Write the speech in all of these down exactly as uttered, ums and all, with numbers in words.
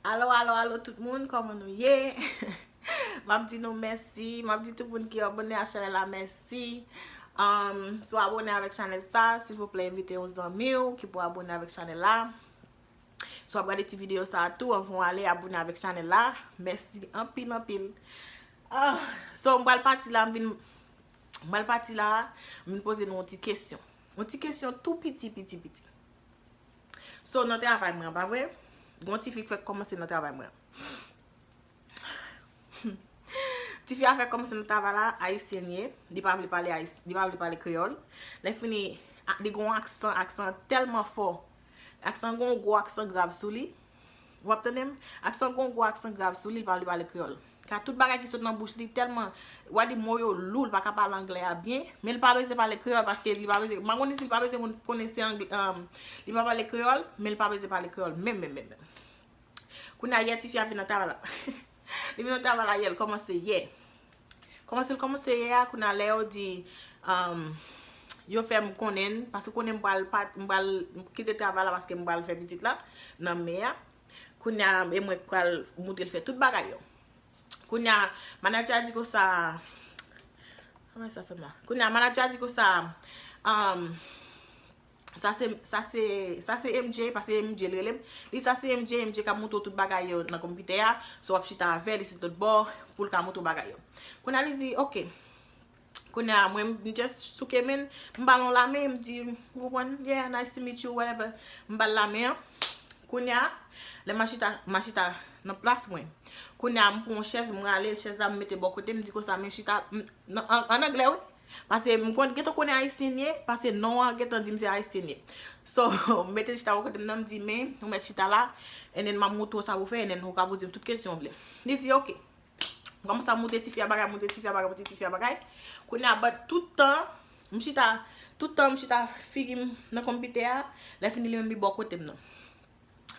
Alo, alo, alo tout moun, kòman nou ye? M ap di nou mèsi, m ap di tout moun ki abòne a chanèl la mèsi. Um, si w abòne avèk chanèl sa, silvouplè envite yon zanmi w ki pou abòne avèk chanèl la. Si w ap gade ti videyo sa a tou, anvan w ale abòne avèk chanèl la, mèsi anpil, anpil. Ah, so, m pral pati la, m vin, m pral pati la, m vin poze nou yon ti kesyon. Yon ti kesyon tou piti, piti, piti. So, nan travay mwen an, pa vre? Gon tifi k fèk kòmanse nan travay mwen an. Tifi a fèk kòmanse nan travay la, ayisyèn ye. Li pa vle pale ayis-, li pa vle pale kreyòl. Lè fini, a, li gon aksan, aksan tèlman fò. Aksan gon gwo aksan grav sou li. W ap tande m? Aksan gon gwo aksan grav sou li, li pa vle pale kreyòl. Ka tout bagay ki sot nan bouch li tèlman, w a di mo yo lou, li pa ka pale anglè a byen, men li pa bezwen pale kreyòl paske li pa bezwen, m pa konnen si li pa bezwen moun konnen se anglè, um, li pa pale kreyòl, men li pa bezwen pale kreyòl menm, menm, menm, menm. Kounye a yè tifi a vin nan travay la. Li vin nan travay la yè, l kòmanse yè. Kòmanse l kòmanse yè a, kounye a lè yo di, um, yo fè m konnen, paske konnen m pral pa, m pral kite travay la paske m pral fè pitit la nan me a. Kounye a, e mwen k pral moutre l fè tout bagay yo. Kounye a, manadjè a di konsa, kòman sa fè m la? Kounye a, manadjè a di konsa, um, sa se, sa se, sa se M J, paske M J l rele m. Li sa se M J, M J k ap moutre w tout bagay yo nan konpitè a. So w ap chita avè l isit lòt bò pou l ka moutre w bagay yo. Kounye a li di, "Ok." Kounye a, mwen, m just souke men, m ba l yon lamen, m di, "Ou konprann? Yeah, nice to meet you, whatever." M ba l lamen an. Kounye a, lè m a chita, m a chita nan plas mwen. Kounye a, m pran yon chèz, m rale chèz la, m mete bò kote, m di konsa, "Men chita," m, nan, an, an anglè, wi. Paske m konn, gentan konnen ayisyen ye, paske non an gentan di m se ayisyen ye. So, m mete chita bò kote m nan, m di, "Men, ou mèt chita la, and then m ap moutre w sa pou fè, and then ou ka poze m tout kesyon w vle." Li di, "Ok." M kòmanse ap moutre tifi a bagay, moutre tifi a bagay, moutre tifi a bagay. Kounye a, but tout tan, m chita, tout tan m chita figi m nan konpitè a, lè fini li menm li bò kote m nan.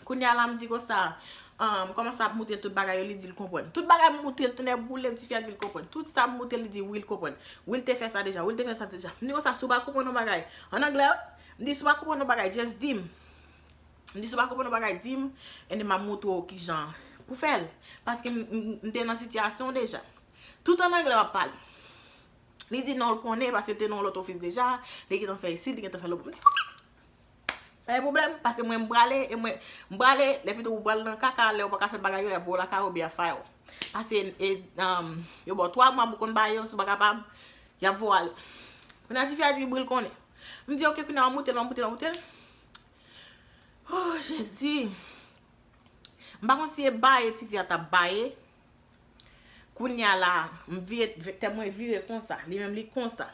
Kounye a la, m di konsa, um, m kòmanse ap moutre l tout bagay yo, li di l konprann. Tout bagay m moutre l, tonnè boule m, tifi a di l konprann. Tout sa m moutre l, li di wi, l konprann. Wi, l te fè sa deja, wi, l te fè sa deja. M di konsa, si w pa konprann yon bagay, an anglè, wi, m di, "Si w pa konprann yon bagay, just di m." M di, "Si w pa konprann yon bagay, di m, and then m ap moutre w kijan pou fè l." Paske m, m, m te nan sitiyasyon deja. Tout an anglè w ap pale. Li di non, l konnen, paske l te nan yon lòt ofis deja, li gentan fè isit, li gentan fè lòt. M di, "Ok, pa gen pwoblèm," paske mwen m prale, e mwen, m prale, lè pito ou pral nan kaka, lè w pa ka fè bagay yo, lè voye w lakay ou, oubyen fire w. Paske, e, um, yo ba w twa mwa pou konn bagay yo, si w pa kapab, y ap voye w ale. Kounye a, tifi a di, "Wi, l konnen." M di, "Ok, kounye a, w ap moute l, w ap moute l, w ap moute l." Oh, Jezi. M pa konn si e baye tifi a t ap baye. Kounye a la, m vire, tèt mwen vire konsa, li menm li konsa.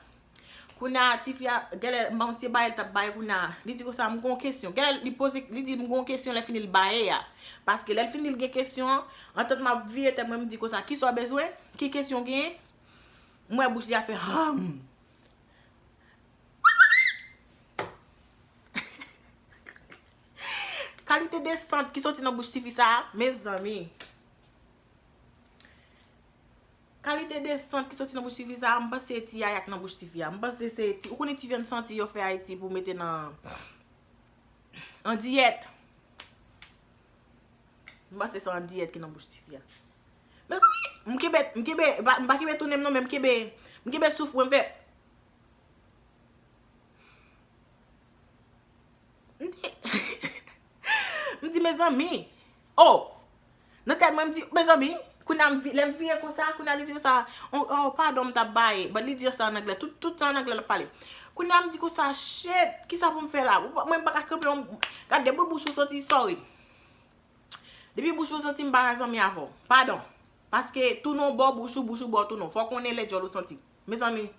Kounye a, tifi a, genlè, m pa konn si e baye l t ap baye, kounye a, li di konsa, "M gon kesyon." Genlè, li poze, li di, "M gon kesyon," lè fini l baye a. Paske lè l fini l gen kesyon an, antan m ap vire tèt mwen, m di konsa, "Kisa w bezwen? Ki kesyon w genyen?" M wè bouch li a fè, "Hanm." Kalite de sant ki soti nan bouch tifi sa a, mezanmi. Kalite de sant ki soti nan bouch tifi sa a, m panse se ti yaya k nan bouch tifi a. M panse se ti, ou konnen ti vyann santi yo fè Ayiti pou mete nan, an diyèt. M panse se an diyèt ki nan bouch tifi a. Mezanmi, m kenbe, m kenbe, m pa, m pa kenbe tounen m non, men m kenbe, m kenbe souf mwen, m fè. M di, m di, "Mezanmi, oh!" Nan tèt mwen, m di, "Mezanmi," kounye a, m vi-, lè m vire konsa, kounye a, li di konsa, "Oh, oh, padon, m t ap baye." But li di sa an anglè, tout, tout tan an anglè l ap pale. Kounye a, m di konsa, "Shit, kisa pou m fè la?" Mwen, m pa ka kanpe, yon, gade, depi bouch ou santi, sorry. Depi bouch ou santi, m pa ka zanmi avè w. Padon. Paske tounen w bò bouch ou, bouch ou bò tounen w. Fò w konnen lè djòl ou santi. Mezanmi.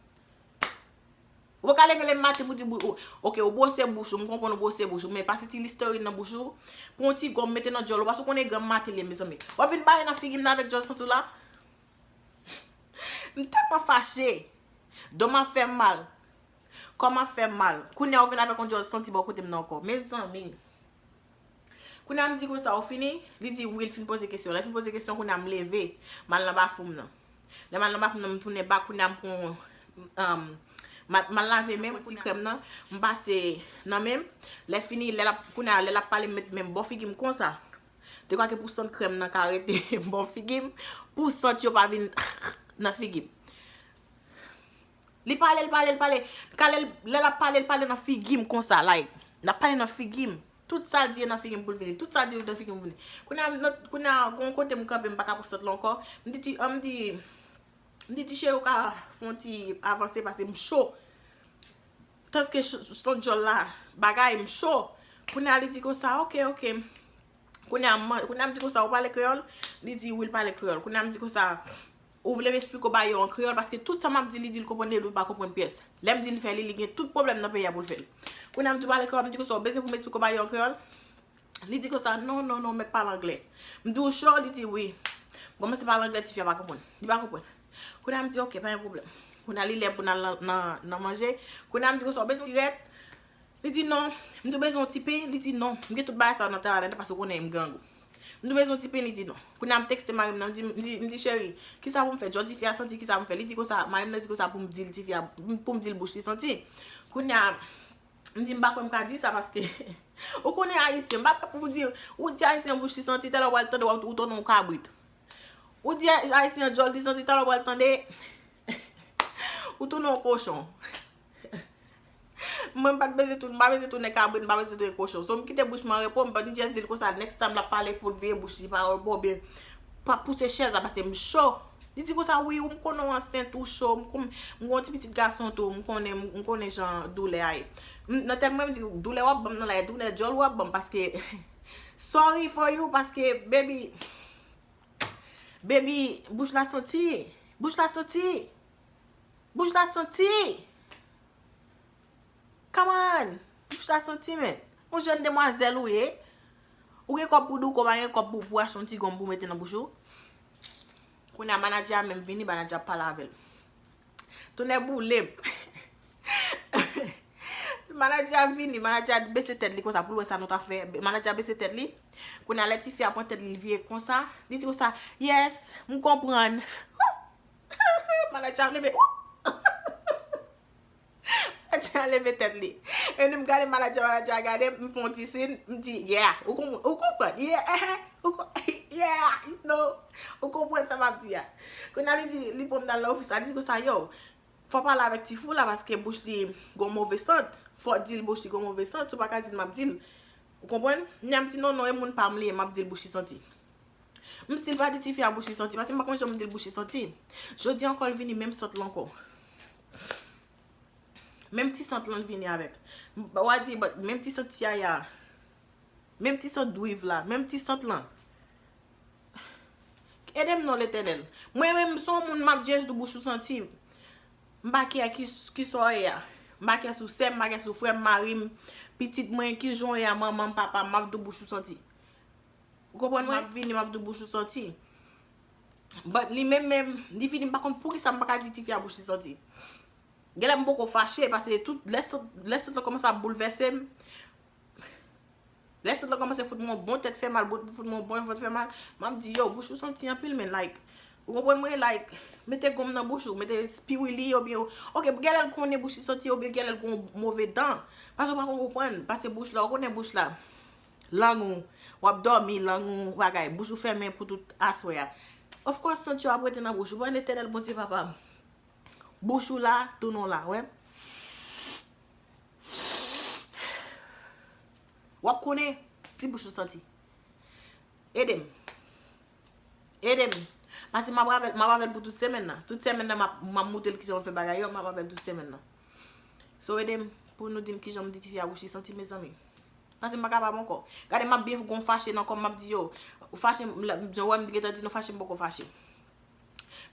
Ou pa ka leve lè maten pou di, bou-, ou, ok, ou bwose bouch ou, m konprann ou bwose bouch ou, men pase ti Listerine nan bouch ou, pran yon ti gòm mete nan djòl ou, paske ou konnen granm maten li ye, mezanmi. W ap vin bare nan figi m nan avèk djòl santi w la? M tèlman fache. Do m ap fè m mal. Kò m ap fè m mal. Kounye a ou vin avèk yon djòl santi bò kote m nan ankò. Mezanmi. Kounye a m di konsa, "Ou fini?" Li di, "Wi," l fin poze kesyon. Lè l fin poze kesyon, kounye a m leve. M al nan bafou m nan. Lè m al nan bafou m nan, m tounen bak, kounye a m pran, um, m al, m al lave men m, ti krèm nan, m pase nan men m. Lè fini, lè l ap, kounye a, lè l ap pale, m met men m bò figi m konsa. Te kwake pou sant krèm nan ka rete bò figi m, pou sant yo pa vin nan figi m. Li pale, l pale, l pale. Kale, lè l ap pale, l pale nan figi m konsa, like, l ap pale nan figi m. Tout sa l di nan figi m pou l vini. Tout sa l di nan figi m pou l vini. Kounye a, nan- kounye a, gon kote m kanpe, m pa ka pran sant la ankò. M di, ti- an, m di, m di, ti cheri, ou ka fè yon ti avanse, paske m cho. Tanske ch- sant djòl la, bagay, m cho. Kounye a, li di konsa, ok, ok. Kounye a, m- kounye a, m di konsa, ou pale kreyòl? Li di, wi, l pale kreyòl. Kounye a, m di konsa, ou vle m esplike w ba yo an kreyòl? Paske tout sa m ap di, li di l konprann, li pa konprann pyès. Lè m di l fè li, li gen tout pwoblèm nan peyi a pou l fè l. Kounye a, m di, ou pale kreyòl? M di konsa, ou bezwen pou m esplike w ba yo an kreyòl? Li di konsa, non, non, non, mèt pale anglè. M di, ou cho? Li di, wi. M kòmanse pale anglè, tifi a pa konprann. Li pa konprann. Kounye a, m di, ok, pa gen pwoblèm. Kounye a, li lè pou n al nan, nan, nan manje. Kounye a, m di konsa, ou bezwen sirèt? Li di, non. M di, ou bezwen yon ti pen? Li di, non. M gen tout bagay sa yo nan tèt la, paske ou konnen m grangou. M di, ou bezwen yon ti pen? Li di, non. Kounye a, m tekste mari m nan, m di, m di, m di, cheri, kisa pou m fè? Jodi fi a santi, kisa pou m fè? Li di konsa, mari m nan di konsa pou m di l, tifi a, pou m di l bouch li santi. Kounye a, m di, m pa kwè m ka di sa, paske ou konnen ayisyen, m pa t ap pou di, ou di ayisyen bouch li santi, talè w pral tande, ou, ou tounen yon kabrit. Ou di ayisyen djòl li santi, talè w pral tande, ou tounen yon kochon. Mwen, m pa t bezwen tounen, m pa bezwen tounen kabrit, m pa bezwen tounen kochon. So, m kite bouch mwen an repo, m pa t, m just di l konsa, next time l ap pale, pou l vire bouch li pa repo, oubyen pa pouse chèz la, paske m cho. Li di konsa, wi, ou, m konnen w ansent, ou cho, m kon- m gon ti pitit gason tou, m konnen, m konnen jan doulè a ye. M- nan tèt mwen, m di, doulè w ap ban m nan la, e doulè djòl w ap ban m, paske, sorry for you, paske, baby, baby, bouch la santi, bouch la santi, bouch la santi. Come on! Bouch la santi, men. Yon jèn demwazèl ou ye. Ou gen kòb pou douko, pa gen kòb pou, pou achte yon ti gonm pou mete nan bouch ou. Kounye a, manadjè a menm vini, manadjè a pale avè l. Tonnè boule m. Manadjè a vini, manadjè a bese tèt li konsa pou l wè sa nou t ap fè. Manadjè a bese tèt li. Kounye a, lè tifi a pran tèt li, li vire konsa. Li di konsa, yes, m konprann. Manadjè a leve. Manadjè a leve tèt li. E nou m gade manadjè, manadjè a gade m, m fè yon ti siy, m di, yeah, ou konprann, ou konprann, yeah, eh, eh, ou kon- yeah, you know, ou konprann sa m ap di a. Kounye a li di, li pran m nan ofis la, li di konsa, yo, fò pale avèk ti fi w la paske bouch li gon move sant, fò w di l bouch li gon move sant, si w pa ka di l m ap di l. Ou konprann? Kounye a m di, non, non, e moun pa m li ye, m ap di l bouch li santi. M still pa di tifi a bouch li santi, paske m pa konn jan m di l bouch li santi. Jodi a ankò l vini menm sant lan ankò. Menm ti sant lan l vini avèk. M- w a di, but menm ti sant ti yaya. Menm ti sant dwiv la. Menm ti sant lan. Ede m non, Letènèl. Mwen menm, se yon moun m ap just di w bouch ou santi. M pa kè ki, ki sa w ye a. M pa kè sou sè m, m pa kè sou frè m, mari m, pitit mwen, ki jan w ye a, manman m, papa m, m ap di w bouch ou santi. Ou konprann mwen? M ap vini, m ap di w bouch ou santi. But li menm menm, li vini, m pa konn poukisa m pa ka di tifi a bouch li santi. Genlè m poko fache, paske tout lè sant, lè sant lan kòmanse ap boulvèse m, lè sant lan kòmanse fout mwen yon bon tèt fè mal, bout- fout mwen yon bon vant fè mal, m ap di, yo, bouch ou santi anpil, men, like, ou konprann mwen, like, mete gonm nan bouch ou, mete spiwili, oubyen, ok, genlè l konnen bouch li santi, oubyen genlè l gon move dan, paske ou pa konprann, paske bouch la, ou konnen bouch la, lang ou, w ap dòmi, lang ou, bagay, bouch ou fèmen pou tout aswè a. Of course, sant yo ap rete nan bouch ou, bon, Letènèl Bondye, papa m. Bouch ou la, tounen w la, wè. W ap konnen si bouch ou santi. Ede m. Ede m. Paske m ap avè l, m ap avè l pou tout semèn nan. Tout semèn nan, m ap, m ap moutre l kijan m fè bagay yo, m ap avè l tout semèn nan. So, ede m pou nou di m kijan m di tifi a bouch li santi, mezanmi. Paske m pa kapab ankò. Gade, m ap byen gon fache nan kò m, m ap di yo, ou fache, m- lè- jan w wè m gentan di nou fache, m poko fache.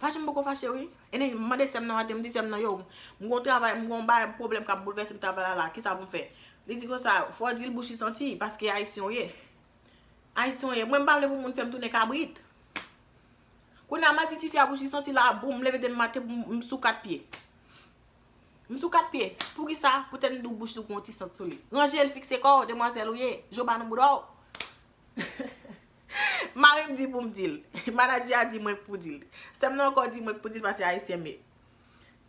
Fache m poko fache, wi. E m mande sè m nan maten, m di sè m nan, yo, m gon travay, m gon bagay, pwoblèm k ap boulvèse m travay la la, kisa pou m fè? Li di konsa, fò w di l bouch li santi, paske ayisyen w ye. Ayisyen w ye. Mwen, m pa vle pou moun fè m tounen kabrit. Kounye a, m al di tifi a bouch li santi la, boum, m leve demen maten, m, m sou kat pye. M sou kat pye. Poukisa? Poutèt m di w bouch li gon ti sant sou li. Ranje l, fikse kò w, demwazèl ou ye. Je w pa nan bouda w. Mari m di pou m di l. Manadjè a di mwen pou di l. Sè m nan ankò di mwen pou di l paske ayisyen m ye.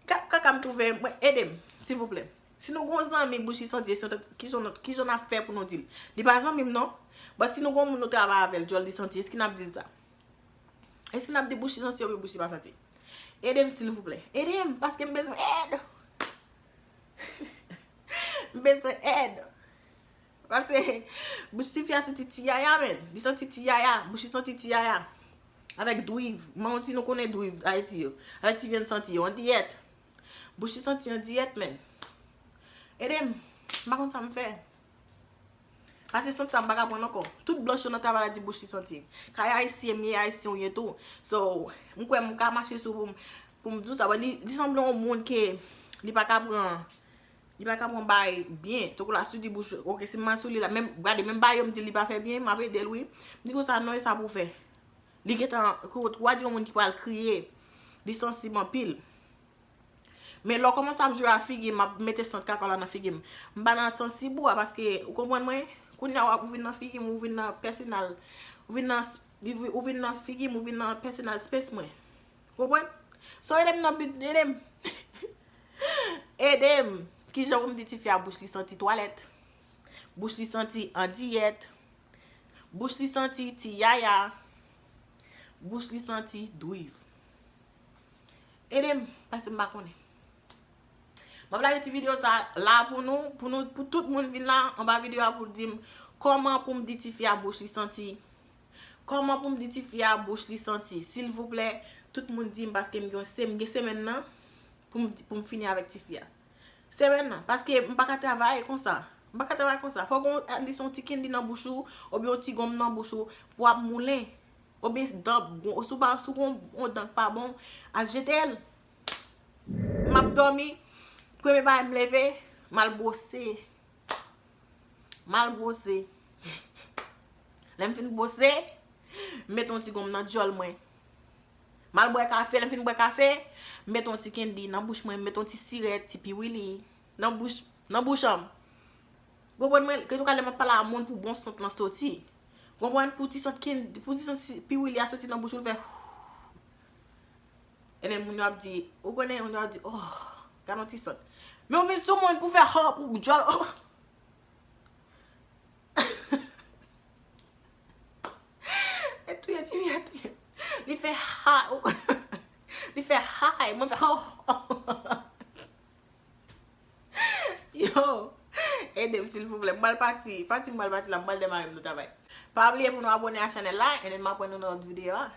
Ka- Kaka m twouve, mwen, ede m, silvouplè. Si nou gon zanmi bouch li santi, se yon- kijan nou- kijan n ap fè pou nou di l? Li pa zanmi m non. But si nou gon moun nou travay avè l, djòl li santi, èske n ap di l sa? Èske n ap di bouch li santi oubyen bouch li pa santi? Ede m, silvouplè. Ede m, paske m bezwen èd. M bezwen èd. Paske bouch tifi a santi ti yaya, menn. Li santi ti yaya. Bouch li santi ti yaya. Avèk dwiv. Mwen, ti nou konnen dwiv Ayiti yo. Avèk ti vyann santi yo. Andiyèt. Bouch li santi andiyèt, menn. Ede m. M pa konn sa m fè. Paske sant sa m pa ka pran ankò. Tout blanch yo nan travay la di bouch li santi. Kay ayisyen m ye, ayisyen w ye tou. So, m kwè m ka mache sou pou m, pou m di w sa. Bon, li, li sanble yon moun ke li pa ka pran, li pa ka pran bagay byen. Tankou la, si w di bouch, oke, si m mal sou li la, menm, gade, menm bagay yo m di li pa fè byen, m ap ede l, wi. M di konsa, non, e sa pou w fè. Li gentan, kou, w a di yon moun ki pral kriye. Li sansib anpil. Men lè w kòmanse ap jwe a figi m, ap mete sant kaka w la nan figi m. M pa nan sansib ou a, paske, ou konprann mwen? Kounye a w ap, ou vin nan figi m, ou vin nan pèsonal, ou vin nan, ou vin nan figi m, ou vin nan pèsonal space mwen. Konprann? So, ede m nan bit, ede m. Ede m. Kijan pou m di tifi a bouch li santi twalèt? Bouch li santi andiyèt? Bouch li santi ti yaya? Bouch li santi dwiv? Ede m, paske m pa konnen. M ap lage ti videyo sa la pou nou, pou nou, pou tout moun vin la anba videyo a pou di m kòman pou m di tifi a bouch li santi. Kòman pou m di tifi a bouch li santi? Silvouplè, tout moun di m paske m gen, se, m gen semèn nan pou m, pou m fini avèk tifi a. Semèn nan, paske m pa ka travay konsa. M pa ka travay konsa. Fò gon, at least yon ti kendi nan bouch ou, oubyen yon ti gonm nan bouch ou, pou w ap moulen. Oubyen dan, gon, si w pa, si w gon yon dan k pa bon, al jete l. M ap dòmi, premye bagay m leve, m al bwose. M al bwose. Lè m fin bwose, m mete yon ti gonm nan djòl mwen. M al bwè kafe, lè m fin bwè kafe, m mete yon ti kendi nan bouch mwen, m mete yon ti sirèt, ti piwili nan bouch, nan bouch an m. Konprann mwen, ke tou ka lè m ap pale a moun pou bon sant lan soti. Konprann, pou ti sant kendi, pou ti sant si, piwili a soti nan bouch ou, l fè. Ennen moun yo ap di, ou konnen, moun yo ap di, oh, gade yon ti sant. Men ou vin sou moun pou fè ho, pou djòl, oh. E touye ti fi a touye. Li fè ha, ou konnen. Li fè ha, e mwen fè ho. Yo, ede m silvouplè. M pral pati, pati m pral pati la, m pral demare m nan travay. Pa bliye pou nou abòne a chanèl la, ennen m ap wè nou nan lòt videyo a.